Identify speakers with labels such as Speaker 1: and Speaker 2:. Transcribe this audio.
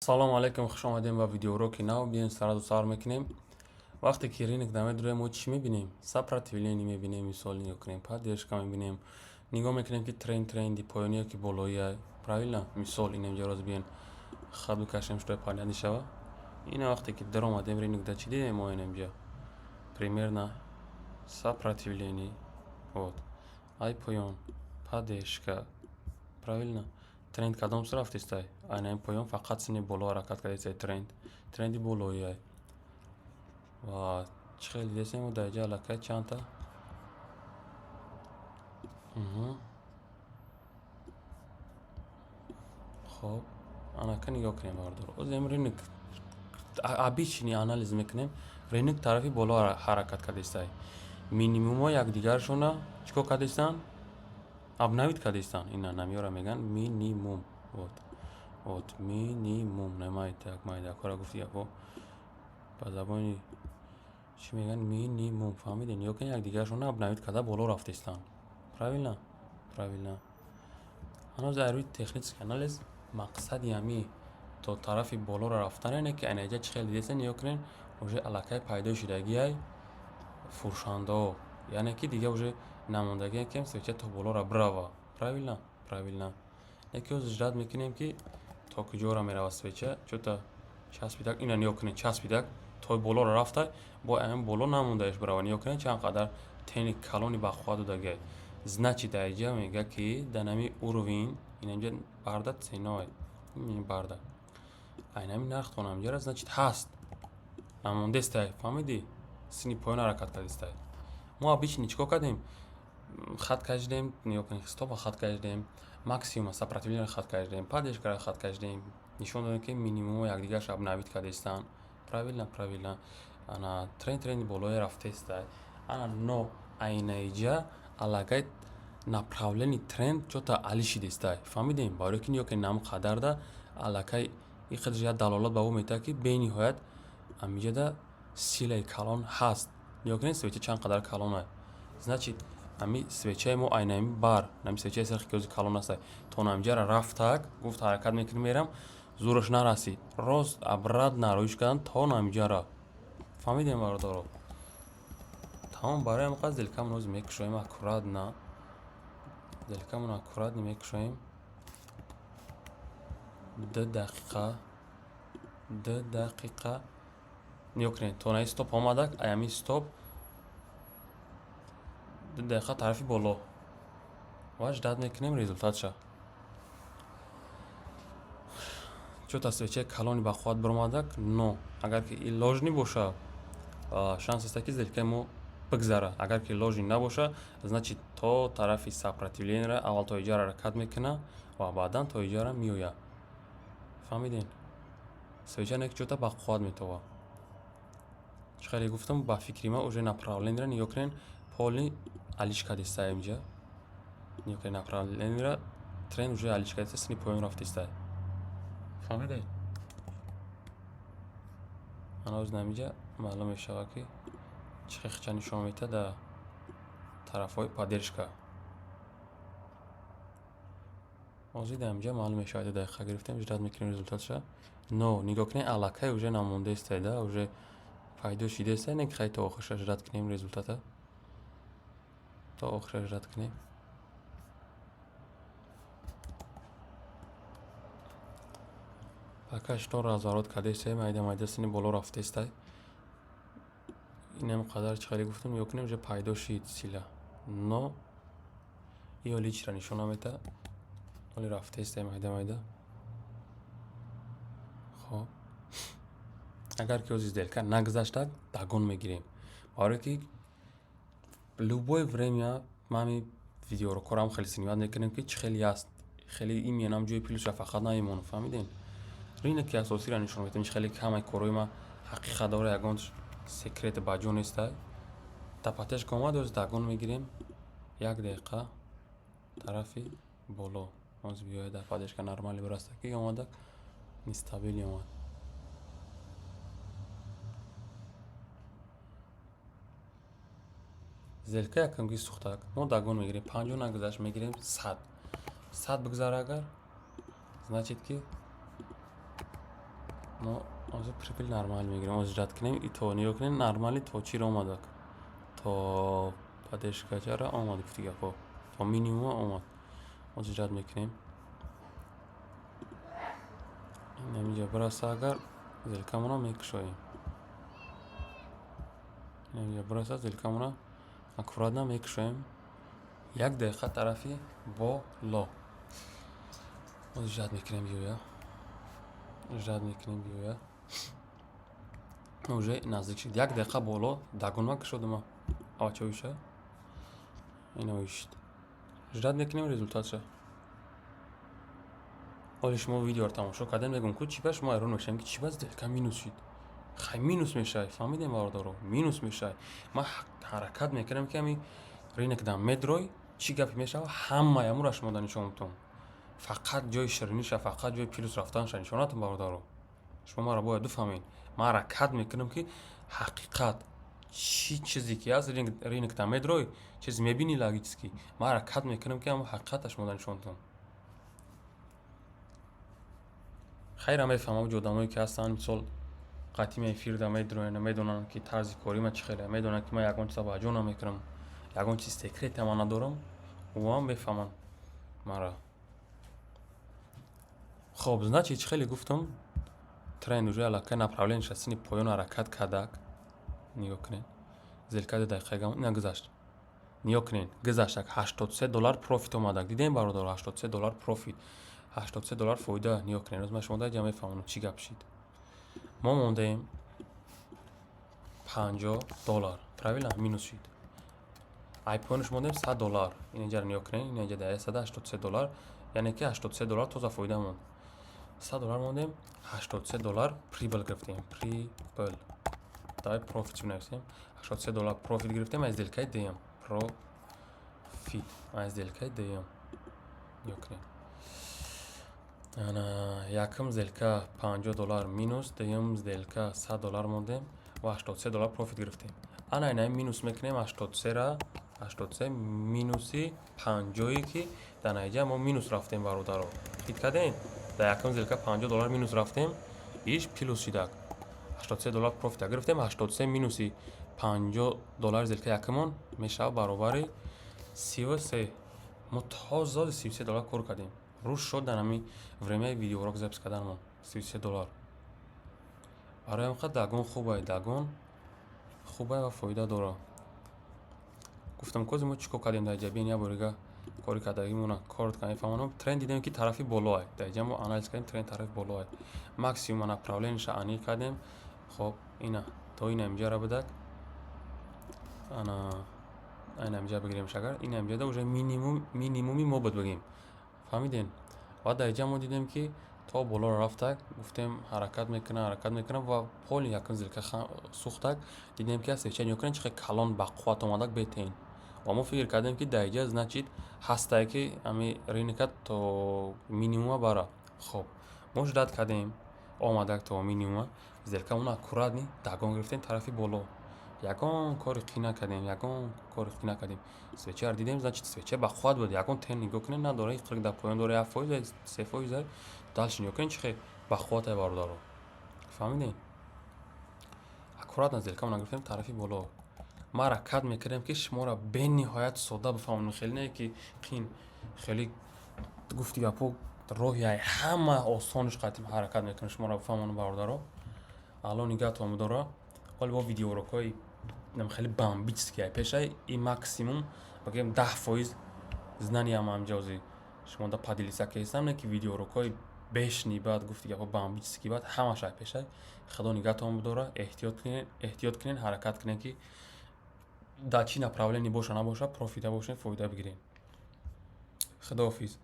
Speaker 1: Салому алейкум, хуш омадем ба видеоуроки нав. Биёем, сразу сар мекунем. Вақте ки рынок намедуроем, мо чӣ мебинем? Сопротивление мебинем, мисол, нигоҳ кунем, поддержка мебинем. Нигоҳ мекунем, ки тренд тренди поёние ки болоия, правильно? Мисол, инамҷа роз биён хат бикашем, чтобы понятно шава. Ина вақте ки даромадем рынок да, чӣ дидем мо инамҷа? Примерно сопротивление. Вот. Ай поён поддержка. Правильно? Тренд кадом су рафтистай? Айнаи поён фақат сини боло ҳаракат кардистай тренд. Тренди болоиай. Ва чӣ хел дидесем, дар инҷа аллакай чандта. Хоб, анака нигоҳ кунем, бардор. Озем рынок обычный анализ мекунем. Рынок тарафи боло ҳаракат кардистай. Минимумҳо якдигаршона чӣ кор кардистанд? Обновить кардистанд. Ина намиёра мегӯянд минимум. Вот. Вот минимум. Намай так майдакора гуфти гапҳо. Ба забони чӣ мегӯянд? Минимум. Фаҳмидем? Нигоҳ кунед, якдигаршона обновить карда боло рафтистанд. Правильно? Правильно. Ҳанӯз дар рӯи технический анализ мақсади ҳами то тарафи болоро рафтан, яъне ки айнаҷа чӣ хел дидесен, нигоҳ кунед, уже аллакай пайдо шудагиай фурӯшандаҳо, яъне ки дига уже намондагие ки свеча то болоро бирава. Правильно? Правильно. Яке оз ждать мекунем, ки то куҷоро мерава свеча. Чё-то часпидак, ина нигоҳ кунед, часпидак то болоро рафта, бо ҳамин боло намондаеш бирава. Нигоҳ кунед, чанд қадар тени калони бақувват додагиай. Значит, дар инҷа мегӯяд, ки дар нами уровень инамҷа барда ценой барда. Айнами нарх то намҷара, значит, ҳаст. Намондестай, фаҳмидӣ? Сини поён ҳаракат кардистай. Мо обычно чӣ кор кардем? Хат кашидем, нигоҳ кунед, стопа хат кашидем, максимума сопротивление хат кашидем, поддержкаро хат кашидем, нишон додем, ки минимумҳо якдигарша обновить кардистанд. Правильно? Правильно. Ана тренд тренди болое рафтестай. Ана, но айнаиҷа аллакай направление тренд чё-то али шидестай. Фаҳмидем? Барои ки нигоҳ кунед, нам қадарда аллакай ин қадр як далолат ба ӯ метиҳад, ки бениҳоят амиҷада силаи калон ҳаст. Нигоҳ кунед, свеча чанд қадар калонай. Значит, ҳами свечаи мо айнами бар, ҳами свечаи сархи ки ҳозир калон астай, то намҷара рафтак, гуфт ҳаракат мекунем, мерам, зӯраш нарасид. Рост обратно роиш кардан то намҷара. Фаҳмидем, бародаро? Тамом, барои ҳамин қадр сделкамон ҳозир мекушоем аккуратно. Сделкамон аккуратно мекушоем. 2 дақиқа, 2 дақиқа. Нигоҳ кунед, то наи стоп омадак, ай ҳамин стоп 2 дақиқа тарафи боло. Ва ждать мекунем результатша. Чё-то свечаи калони бақувват биромадак, но агар ки и ложный боша, шанс аст, ки сделкаи мо бигзара. Агар ки ложный набоша, значит, то тарафи сопротивлениеро аввал то иҷара ҳаракат мекуна ва баъдан то иҷара меояд. Фаҳмидем? Свеча не ки чё-то бақувват метова. Чӣ хеле гуфтам, ба фикри ман уже направлениеро нигоҳ кунед, полный алиш кардистай инҷа. Нигоҳ кунед, направлениеро тренд уже алиш кардистай, сини поён рафтистай. Фаҳмидед? Ҳанӯз намиҷа маълум мешавад, ки чӣ хел хича нишон медиҳад дар тарафҳои поддержка. Ҳозир дар инҷа маълум мешавад, 2 дақиқа гирифтем, ждать мекунем результатша. Но нигоҳ кунед, аллакай уже намондестай да, уже пайдо шидестай, не ки хай то охирша ждать кунем результата. То охирша ждать кунем. Пока что разворот кардестай, майда майда сини боло рафтестай. Инам қадар чӣ хеле гуфтам, нигоҳ кунем, уже пайдо шид сила. Но и ҳоли чиро нишон наметиҳад. Ҳоли рафтестай майда майда. Хоб. Агар ки ҳозир сделка нагузаштак, догон мегирем. Барое ки любое время ман ҳамин видеорокҳоро хеле снимать мекунем, ки чӣ хеле аст. Хеле именно ҷои плюсша фақат намемонам, фаҳмидем? Рынок ки асосиро нишон медиҳам, чӣ хеле ки ҳамаи корҳои ман ҳақиқат дора, ягон секрет ба ҷо нестай. Дар поддержка омад, ҳозир догон мегирем. 1 дақиқа тарафи боло. Ҳозир биёяд дар поддержка нормально бираста, ки омадак нестабильный омад. Сделка якамги сӯхтак. Мо догон мегирем. 50 нагузашт, мегирем 100. 100 бигзара агар, значит, ки Мо ҳозир прибыль нормал мегирем. Ҳозир ждать кунем и то нигоҳ кунем, нормали то чиро омадак, то поддержкачара омад, гуфти гапҳо, то минимума омад. Ҳозир ждать мекунем, инамиҷа бираса, агар сделкамона мекушоем. Инамиҷа бираса, сделкамона аккуратно мекушоем, як дақиқа тарафи боло. Ҳозир ждать мекунем, биёя, ждать мекунем, биёя. Уже наздик шуд, як дақиқа боло догонма кушодума авачоиша иноишт. Ждать мекунем результатша. Ҳоли шумо видеоро тамошо кардем, мегӯм, ку чӣ ба шумо ҳайрон мешавем, ки чӣ ба сделка минус шуд. Хай, минус мешавад, фаҳмидем, бародаро, минус мешавад. Ман ҳаракат мекунам, ки ҳами рынок дам медрой, чӣ гапе мешавад, ҳамаи амура шумо да нишон метавон. Фақат ҷои шириниша, фақат ҷои плюс рафтанаша нишонатон. Бародаро, шумо маро бояд бифаҳмед, ман ҳаракат мекунам, ки ҳақиқат чӣ чизе ки ҳаст, рынок дам медрой, чизе мебинӣ логически. Ман ҳаракат мекунам, ки ҳамон ҳақиқата шумо да нишон метавон. Хайра, мефаҳмам, ҷо одамое ки ҳастанд, мисол, қатъи эфирда медроянд, медонанд, ки тарзи кори ман чӣ хеле, медонанд, ки ман ягон чиза ба ҷо намекунам, ягон чиз секрета ман надорам, оам мефаҳманд мара. Хоб, значит, чӣ хеле гуфтам, тренд уже аллакай направлениеша сини поён ҳаракат кардак. Нигоҳ кунед, сделка 2 дақиқагам ина гузашт. Нигоҳ кунед, гузаштак, 83 доллар профит омадак. Дидем, бародаро, 83 доллар профит, 83 доллар фоида. Нигоҳ кунед, рӯз ман шумо даҷа мефаҳмонам, чӣ гап шид. Мо мондаем 50 доллар, правильно, минус шид. Ай поёнаш мондем 100 доллар. Инҷаро нигоҳ кунед, инҷа да 183 доллар, яъне ки 83 доллар тоза фоида монд. 100 доллар мондем, 83 доллар прибыль гирифтем. Прибыль, давай профит бинависем. 83 доллар профит гирифтем аз сделкаи дуюм. Профит аз сделкаи дуюм, нигоҳ кунед. Ана, якум сделка 50 доллар минус, дуюм сделка 100 доллар мондем ва 83 доллар профит гирифтем. Ана, инаи минус мекунем 83-ра, 83 минуси 50-ое, ки дар натиҷа мо минус рафтем. Бародаро, хит кардем, дар якум сделка 50 доллар минус рафтем, иш плюс шидак, 83 доллар профита гирифтем. 83 минуси 50 доллар сделка якумон мешавад баробари 33. Мо тоза 33 доллар кор кардем. Рӯз шуд, дар ҳамин времяи видеоурок запись карданамон 33 доллар. Барои ҳамин қадр догон хубай, догон хубай ва фоида дорад. Гуфтам, кози мо чӣ кор кардем дар ҷа? Бин, як борига кори кардагимона коротко мефаҳмонам. Тренд дидем, ки тарафи болоай. Дар ҷа мо анализ кардем, тренд тарафи болоай, максимум направлениеша аниқ кардем. Хоб, ина то ина инҷара будак. Ана, ина инҷа бигиремш, агар ина инҷада уже минимум, минимуми мо буд бигем, фаҳмидем. Ва дар инҷа мо дидем, ки то боло рафтак. Гуфтем, ҳаракат мекунад, ҳаракат мекунад ва поли якум сделка сӯхтак. Дидем, ки свеча, нигоҳ кунед, чӣ хел калон бақувват омадак, бетен. Ва мо фикр кардем, ки дар инҷа, значит, ҳастае, ки ҳами рынка то минимума бара. Хоб, мо ждать кардем, омадак то минимума, сделкамон аккуратный догон гирифтем тарафи боло. Ягон кори қӣ накардем, ягон кори қӣ накардем. Свечаро дидем, значит, свеча бақувват буд, ягон тень, нигоҳ кунед, надора, қирқ дар поён дора, 1%, 3%. Дальше нигоҳ кунед, чӣ хел бақуввате, бародаро, фаҳмидем. Аккуратно сделкамона гирифтем тарафи боло. Ман ҳаракат мекардем, ки шуморо бениҳоят содда бифаҳмонам, хеле не ки қин, хеле, гуфти гапҳо, роҳи ҳама осонаш қатъи ҳаракат мекунам шуморо бифаҳмонам. Бародаро, алло нигаҳтон бидора. Ҳоли бо видеоурокҳои хеле бомбический ай пешай и максимум бигӯем 10% знаниям ҳамҷози шумо да поделиться кестам, не ки видеоурокҳои бешни баъд, гуфти гапҳо, бомбический баъд ҳамаш ай пешай. Худо нигаҳтон бидора, эҳтиёт кунед, эҳтиёт кунед, ҳаракат кунед, ки дар чӣ направление боша набоша, профита бошед, фоида бигиред. Худоҳофиз.